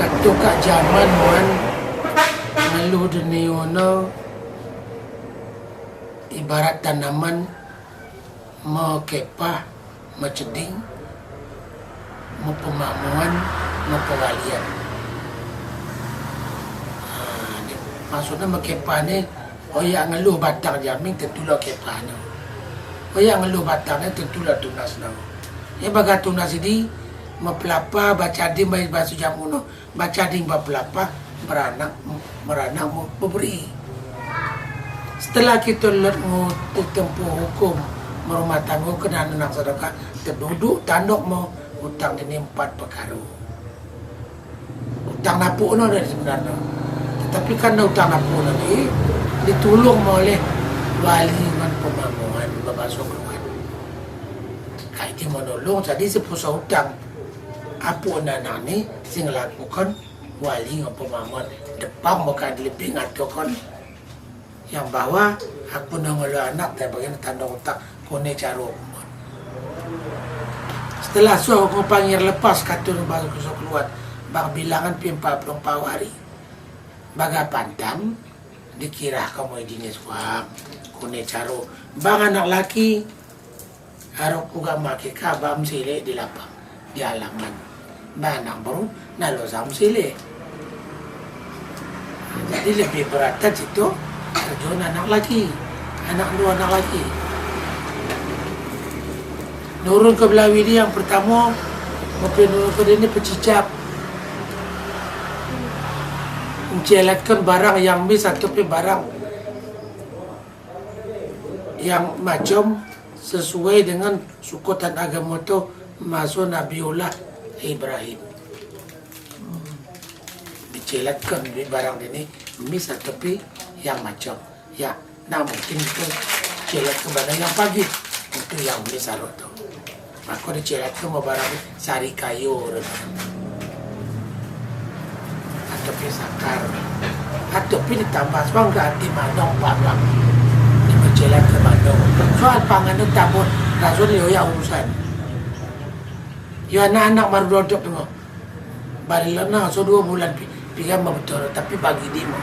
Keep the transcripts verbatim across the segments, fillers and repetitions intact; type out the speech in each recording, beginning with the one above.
Kato kak jaman, Wan, ngeluh denio no ibarat tanaman, mekepah, maceding, mapamamuan, mapawalian. Ha, di-, maksudnyo mekepah ni, oyak ngeluh batang jaming, tentulah kepahnyo. Oyak ngeluh batangnyo, tentulah tunasnyo. Yo, bagai tunas di, mapelapa, bacading, bahaso jamu no, bacading bapelapa, baranak, maranak mu-, mabari. Setelah kito lalok ngutuik tempuh hukum marumah tanggo, kanai anak sadakah, taduduak tandok mo, utang dini ampek pakaro. Utang napuak no dari sabananyo. Tatapi karano utang napuak no di, ditulung mo oleh wali ngan pamamuan, babaso kaluan. Ka itu manolong, jadi sapuso utang. Apo nan anak ni sing lakukan wali ngapa mamon depang bakal lebih ngatokan yang bahwa aku nangolo anak tai bagian tandang utak kone caro. Setelah suah ngopangir lepas kato baru kuso keluar bak bilangan pi empat puluh empat hari. Bagai pantam dikira kamu idinnya suah kone caro bang anak laki. Arok puga makika bam silek di lapang, di halaman. Banang baru nalo sam silek. Jadi lebih beratan situ kerjo anak laki. Anak dua anak laki. Nurun ke Belawi ni yang pertama, ngopi nurun ke dia ni pecicap. Mencelatkan barang yang mis atau pe barang yang macam sesuai dengan sukotan agamo tu maso Nabiullah Ibrahim. Dicelatkan di barang dini mis atau pi yang macam. Ya, nah mungkin itu celat ke barang yang pagi. Itu yang mis arok tu. Mako dicelatkan babarang sari kayo tu. Atau pi sakar. Atau pi ditambah suang ganti manok panggang. Dicelatkan manok. Soal pangan tu tabun. Rasul yo ya urusan. Yo anak-anak baru dodok tu. Balilan nah, so duo bulan pi-, pigan babuto, tapi bagi dimo.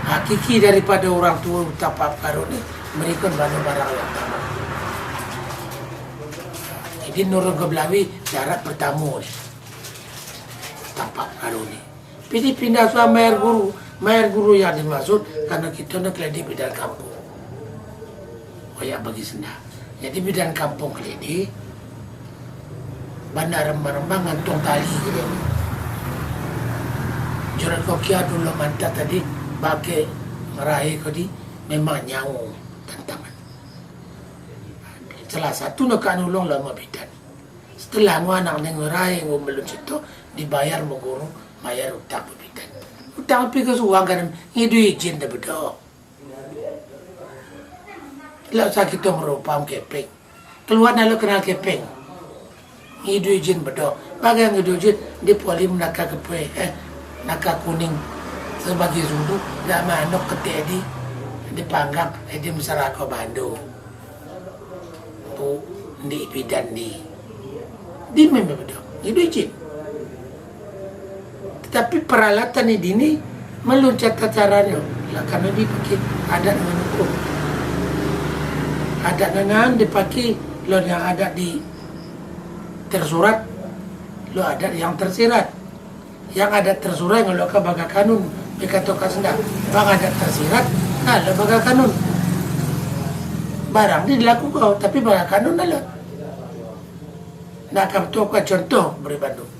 Hakiki daripada urang tuo utang pakaro ni, mereka bana barang yang sama. Jadi nurun ke Belawi, syarat pertamo ni. Utang pakaro ni. Pidi pindah suah mayar guru. Mayar guru yang dimaksud, karena kita nak kredit pindah kampung. Oyak bagi senda. Jadi bidan kampung Keledi, bana rambang-rambang ngantuang tali gitu. Juragan Kokia dulu mantap tadi, bakeh marahi ko di, memang nyawo tantangan. Salah satu nak ka nulung lama bidan. Setelah nu anak nengah rai, ngu belum situ, dibayar maguru, bayar utang bidan. Utang pi ka suang kan, ngidu izin dah bedo. Lah usah kito marupam kepeng. Kalua nan lo kanal kepeng. Ngidu izin bedo. Bagai ngidu izin, di poli manaka kepue, eh, naka kuning. Sabagi sudu, dak manok ketek di, dipanggang, eh, di masyarakat bando. Tu, di bidan di. Di memang bedo. Ngidu izin. Tatapi paralatan di dini malun cata caranyo, lah karano dipakai adat dengan hukum. Adat dengan dipakai lo yang adat di tersurat, lo adat yang tersirat. Yang adat tersurat ngalokan bagai kanun, dikatokan senda. Bang adat tersirat, nah lo bagai kanun. Barang di dilakukan, tapi bagai kanun dah lo. Nah, kan tu aku contoh beri Bandung.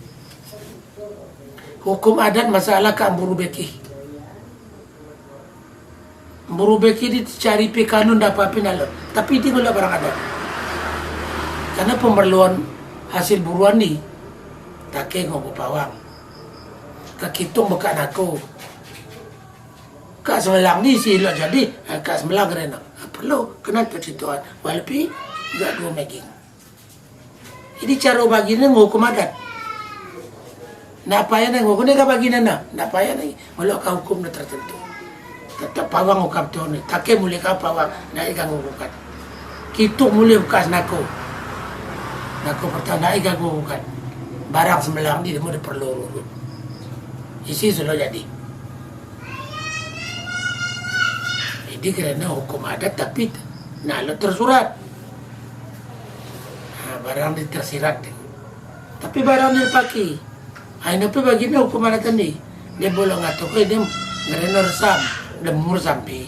Hukum adat masalah ka amburu beki. Amburu beki di cari pi kanun dapa pi nalo. Tapi di gula barang adat. Karena pemerluan hasil buruan di, take ngombo pawang. Ka kitung bekak nako. Kak sebelang ni si ilok jadi, eh, kak sebelang kena. Perlu, kena percintuan. Walaupun gak dua meging. Jadi, caro bagi ni ngukum adat. Ndak payah ni ngukum ni ka bagi nana. Ndak payah ni, melok ka hukum ni tertentu. Tetap pawang ukam tu ni. Take mulai ka pawang, ndak ikan ngukukan. Kituk mulai bekas nako. Nako pertama, ndak ikan ngukukan. Barang sembilan di, dia mau diperlu urut. Isi sudah jadi. Jadi karano hukum adat, tapi nak lo tersurat. Ha, barang di tersirat tu. Tapi barang di dipaki. Ha, ino pi bagian hukum adat tadi. Dia boleh ngato ko ini karano resam, lemur sampai.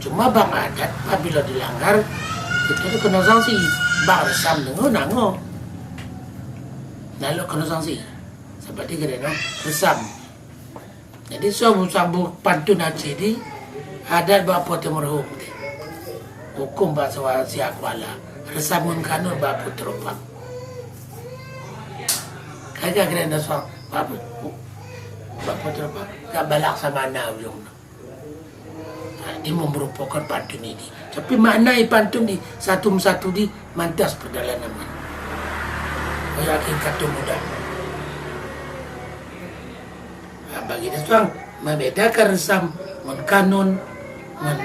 Cuma bang adat, apabila dilanggar, itu tu kena sanksi. Bang resam dengo nango. Nak lo kena sanksi. Sabab di karano resam. Jadi, sambu-sambu pantun Aceh di, adat bak apo tu marhum ti. Hukum bak sawa-, sia kuala. Resam ngon kanun bak apo teropak. Kaga karano suang, bak apo, bak apo teropak. Gak balak sama ana ujuang tu. Ha, di marupokan pantun ini. Tapi makna i pantun di satu satu di mantas pardalanan. Kayak kato mudah. Ha, bagi dia suang, mambedakan resam ngon kanun, ngon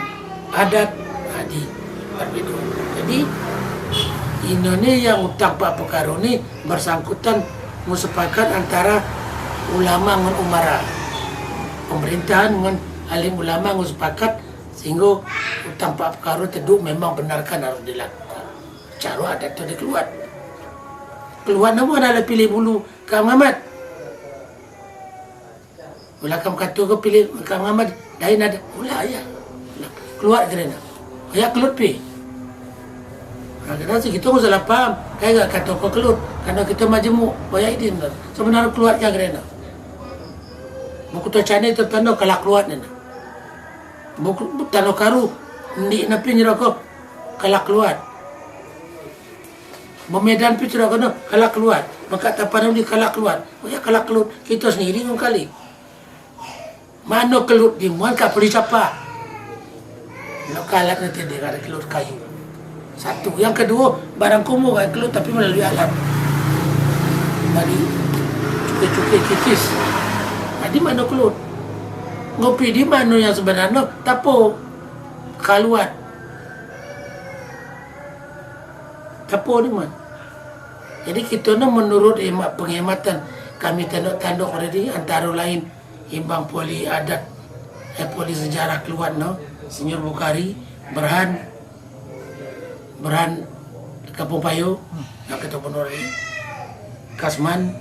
adat, ha, di parbedaan. Jadi, ino ni yang utang pa-, pakaro ni basangkutan musapakat antara ulama ngon umara. Pamarintahan ngon alim ulama ngon sapakat, sahinggo utang pa-, pakaro tu memang banarkan harus dilakukan. Caro adat tu dikaluat. Kaluat namo adalah pilih bulu ka Muhammad. Ulah kam kato ko pilih ka Muhammad, lain ado. Ulah ya. Kaluat karano. Ya kaluat pi. Ha, kadang si kito ko salah paham. Kayak gak kato ko kaluat. Karano kito majemuk, banyak idin. Sabananyo kaluat ka karano. Buku tu cani tu tando kalah kaluat ni. Buku, bu-, tando karu, indik napi nyerah ko, kalah kaluat. Bamedan pi sudah kano, kalah kaluat. Mangkak tapanau di kalah kaluat. Oh ya, kalah kaluat. Kito sandiri ngkali. Mano kaluat di muan ka puli sapa? Lo kalat nanti di kada kaluat kayu. Satu. Yang kaduo, barang kumuh kan kaluat tapi malalui alat. Tadi cukai-cukai kikis. Nah, di mano kaluat? Ngopi di mano yang sabananyo? Tapo. Kaluat. Tapo ni, man. Jadi, kito ni manurut hemat, panghematan kami tandok-tandok tadi, antaro lain Imbang Poli Adat, eh, Poli Sejarah Kaluat no, Senior Bukhari, Berhan, Berhan Kampung Payo, nan kato Bonor tadi. Kasman,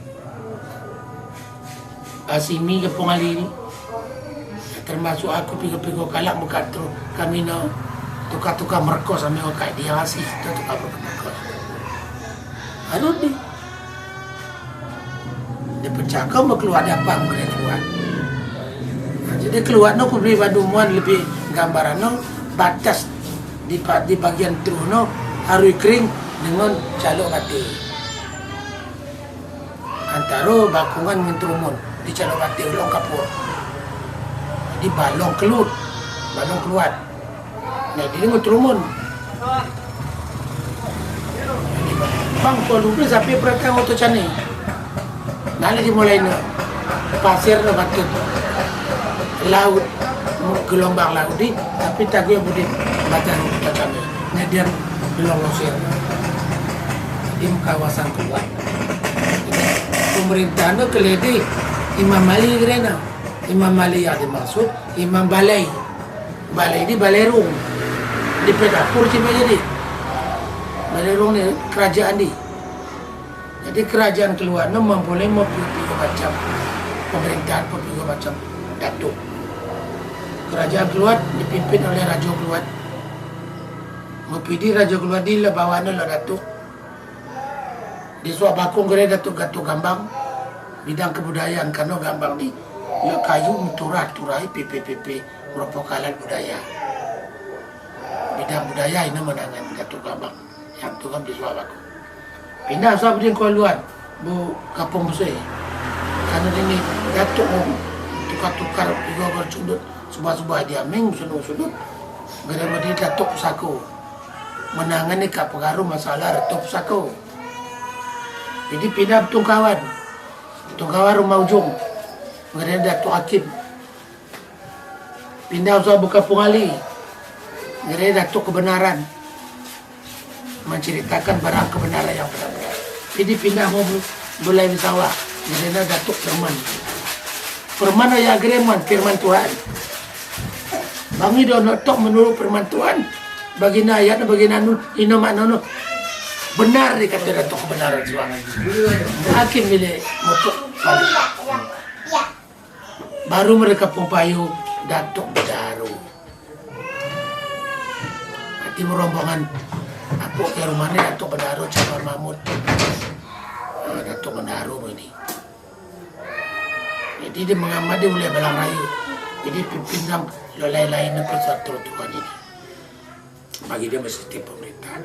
Asimi Kampung Ali ni, termasuk aku pigo-pigo kalak bukan tu, kami no tukar-tukar merkos ame wakak dia asih tu tukar merkos. Aduh ni. Dia pecah kau mau keluar dia apa boleh keluar. Nah, jadi keluar no kubri badumuan lebih gambaran no batas di, pa- di bagian truh no harus kering dengan calok batai. Antaro bakungan ngan trumun, di calok batai ulong kapur. Jadi balong kelut, balong keluat. Nah, jadi ngan trumun. Bang, kau lupa sampai peratang oto cani. Nah, lagi mulai no. Pasir no batut. Laut, gelombang laut di, tapi taguih budi batang oto cani. Nah, dia gelombang pasir. Di kawasan keluar. Pamarintahan tu kalidi Imam Ali karano. Imam Ali yang dimaksud Imam Balai. Balai di Balerung. Di Pedapur cuma jadi. Balerung ni kerajaan di. Jadi kerajaan kaluar no mampunyai mapigo-pigo macam pamarintahan, mapigo macam datuk. Kerajaan kaluar dipimpin oleh Rajo Kaluar. Mapidi Rajo Kaluar di lah bawa no lah datuk. Di Suak Bakung gerai Datuk Gato Gambang, bidang kabudayaan, karano Gambang di, iyo kayu, muturah, turai, pipi-pipi, marupokan alat budaya. Bidang budaya ino manangani Datuk Gambang, yang tu kan di Suak Bakung. Pindah Suak Bakung ka luar, bu kapung busuik. Karano dini Datuk tukar-tukar, tigo-tigo sudut, subah-subah di Ameng, sudut-sudut. Gerai Madrid Datuk Pusako. Manangani ka pagaruh masalah reto pusako. Jadi pindah Tungkawan. Tungkawan Rumah Ujung. Mangadai Datuk Hakim. Pindah usah Bukapung Ali. Mangadai Datuk Kebenaran. Mancaritakan barang kebenaran yang benar-benar. Jadi pindah mau bu-, bulai di sawah. Mangadai Datuk Firman. Firman ayah Agreman, firman Tuhan. Bangi do notok manuruik firman Tuhan. Bagina ayat, bagina nu, ino makno nu. Benar dikata Datuk kebenaran suang. Hakim milik Motok. Baru mereka pompayo Datuk Bedaro. Nanti berombongan Apuk ke rumah ni Datuk Bedaro Cabar Mahmud. Ah, Datuk Bedaro ini. Jadi dia mengamati oleh Balang Rayu. Jadi pimpin dang lo lain-lain apa suatu Tuhan ini. Bagi dia mesti pemerintah.